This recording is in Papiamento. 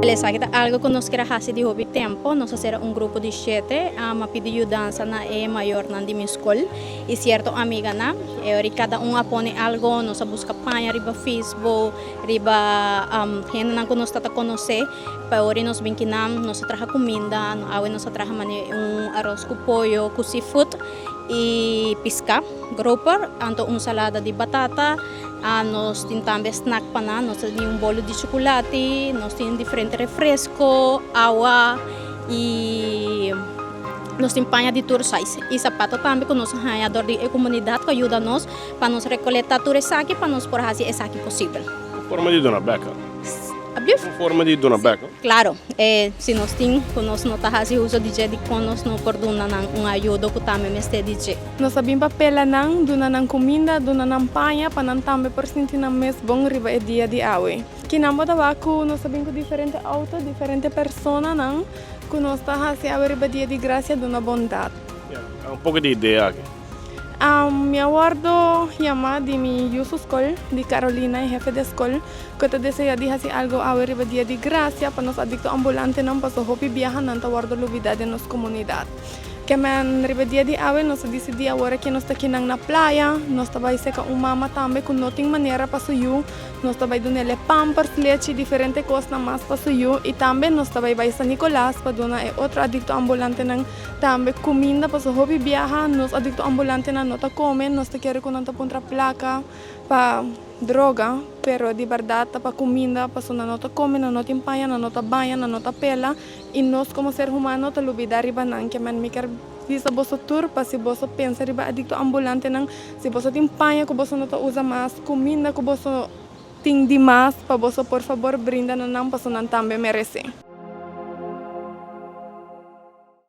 Esaki ta algo ku nos kier a hasi di hopi tempu. Nos a sera un grupo di shete a pidi yudansa na e mayornan di mi skol i sierto amiganan. E ora kada un a pone algo, nos a buska paña riba Facebook, riba hendenan ku nos ta ta konosé. Pa e ora nos bin kinan, nos a traha kuminda, awe nos a traha manera un aros ku pollo ku seafood i piská, grouper, anto un salada di batata. Nos tin tambe snack pa nan, nos tin un bolo di chocolate, nos tin diferente refresco, awa y nos tin paña di tur size y zapato tambe cu nos a haya door di e comunidad cu a yuda nos pa nos recolecta tur esaki pa nos por haci esaki posibel. Un forma di duna bek. Ablief? Un forma di duna bek. Claro, si nos tin cu nos no ta haci uso di dje dicon nos no por duna nan un ayudo cu tambe mester di dje. Nos a bin pa pela nan, duna nan kuminda, duna nan paña pa nan tambe por sinti nan mes bon riba e dia di awe. Kinan bo ta wak ku nos a bin ku diferente outo, diferente personanan ku nos ta hasi awe riba dia di grasia duna bondat. Ya, un poko di idea aki. Mi a wòrdu yamá di mi yu su skol, di Carolina, e hefe di skol, ku ta deseá di hasi algu awe riba dia di grasia pa nos adikto ambulantenan paso hopi biaha nan ta wòrdu lubidá den nos komunidat. Kemen riba dia di awe nos a disidí awor aki nos ta kinan na playa, nos ta bai seka un mama tambe ku no tin manera pa su yu, nos ta bai dun'el e pampers, lechi, diferente kosnan mas pa su yu i tambe nos ta bai bai San Nicolas pa duna e otro adikto ambulantenan tambe kuminda pasobra hopi biaha nos adikto ambulantenan no ta kome, nos ta kere ku nan ta puntra plaka pa droga, pero di bèrdat ta pa kuminda pasobra nan no ta kome, nan no tin paña, nan no ta baña, nan no ta pela. I nos komo ser humano ta lubidá riba nan. Ke men mi ker bisa boso tur pa si boso pensa riba adikto ambulantenan, si boso tin paña ku boso no ta usa mas, kuminda ku boso tin di mas, pa boso por fabor brinda na nan paso nan tambe meresé.